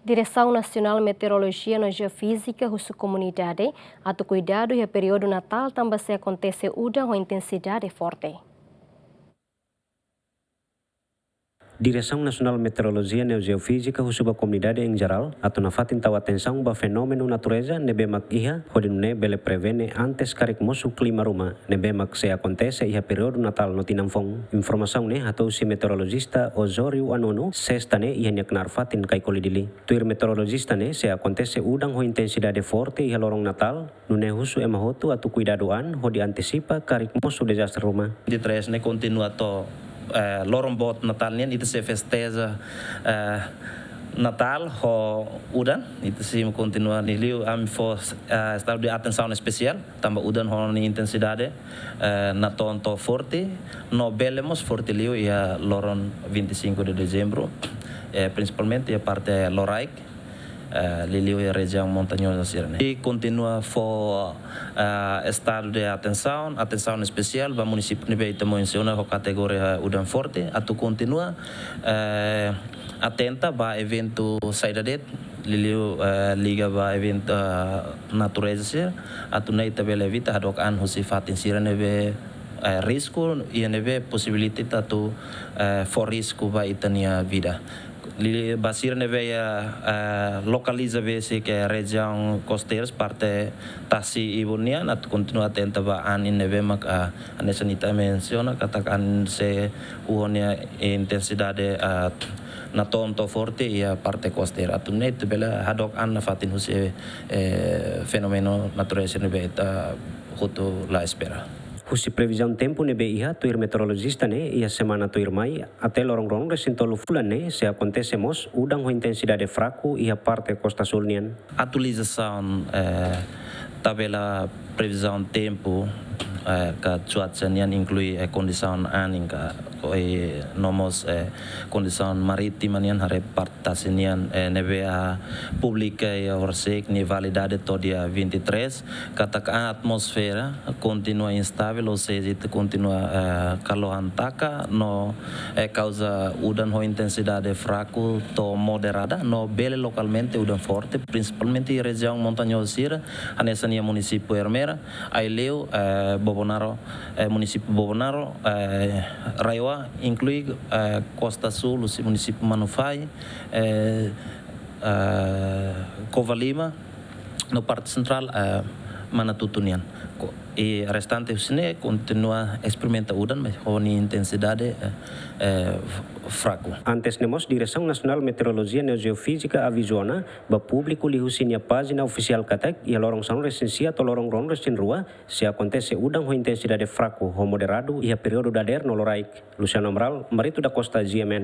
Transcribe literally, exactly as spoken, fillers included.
Diresaun Nasionál Meteorolojia no Jeofízika husu komunidade atu kuidadu iha períodu Natál tanba sei akontese udan ho intensidade forte. Diresaun Nasionál Meteorolojia no Jeofízika husu ba komunidade em geral atu nafatin tau atensaun ba fenómenu natureza ne'ebé mak iha, hodi nune'e bele prevene antes karik mosu klima ruma ne'ebé mak sei akontese iha períodu Natál no tinan foun. Informasaun ne'e hato'o husi meteorolojista Osório Anunu, sesta ne'e iha nia knaar fatin Caicoli, Dili. Tuir meteorolojista ne'e, sei akontese udan ho intensidade forte iha loron Natál, nune'e husu ema hotu atu kuidadu an hodi antesipa karik mosu dezastre ruma. Vinte e três ne'e kontinua to'o, eh, loron boot Natál nian, ita sei festeja, eh, Natál ho udan, ita sei kontinua, liuliu ami fó, eh, estadu de atensaun espesiál tanba udan ho nia intensidade, eh, natoon to'o forte, no bele mós forte liu iha loron vinte e cinco de dezembro, eh, prinsipalmente iha parte Loraik, eh, liuliu iha rejiaun montañoza sira-ne'e. I kontinua fó, eh, estadu de atensaun, atensaun espesiál ba munisípiu ne'ebé ita mensiona ho kategoria udan forte, atu kontinua, eh, atenta ba eventu saida de'it, liuliu, eh, liga ba eventu, eh, natureza sira, atu nune'e ita bele evita hadook an husi fatin sira ne'ebé, eh, risku, i ne'ebé posibilita ita atu, eh, fó risku ba ita-nia vida. Liuliu ba sira ne'ebé iha, eh, lokaliza besik iha rejiaun kosteiras, parte tasi-ibun nian, atu kontinua atenta ba anin ne'ebé mak, eh, hanesan ita mensiona katak anin sei ho nia intensidade, eh, natoon to'o forte iha parte kosteira. Atu nune'e ita bele hadook an nafatin husi, eh, fenómenu natureza ne'ebé ita hotu la espera. Husi previzaun tempu ne'ebé iha, tuir meteorolojista ne'e, iha semana tuirmai, até loron ruanulu-resin-tolu fulan ne'e, sei akontese mós udan ho intensidade fraku iha parte kosta súl nian. Atualizasaun, eh, tabela previzaun tempu, eh, ka cuaca nian inklui, eh, kondisaun anin ka, eh, no mós, eh, kondisaun marítima nian haree parte tasi nian, eh, ne'ebé publika iha horisehik nia validade to'o dia vinte e três, katak atmosfera kontinua instavel, ou seja, ita kontinua, eh, kalohan taka, no, eh, kauza udan ho intensidade fraku to'o moderada, no bele lokalmente udan forte, prinsipalmente iha rejiaun montañoza sira, hanesan iha munisípiu Ermera, Aileu, eh, Bobonaro, eh, munisípiu Bobonaro, eh, RAEOA, inklui, eh, kosta súl, husi munisípiu Manufahi, eh, eh, Covalima, no parte sentrál, eh, Manatuto nian. Ko-, i restante husi ne'e kontinua esperimenta udan, mas ho nia intensidade, eh, eh, f-, fraku. Antes ne'e mós, Diresaun Nasionál Meteorolojia no Jeofízika aviza ona ba públiku liuhusi nia pájina ofisiál katak, iha loron sanulu-resin-sia to'o loron ruanulu-resin-rua, sei akontese udan ho intensidade fraku ho moderadu iha períodu dadeer no loraik. Luciano Amaral, Marito da Costa, G M N.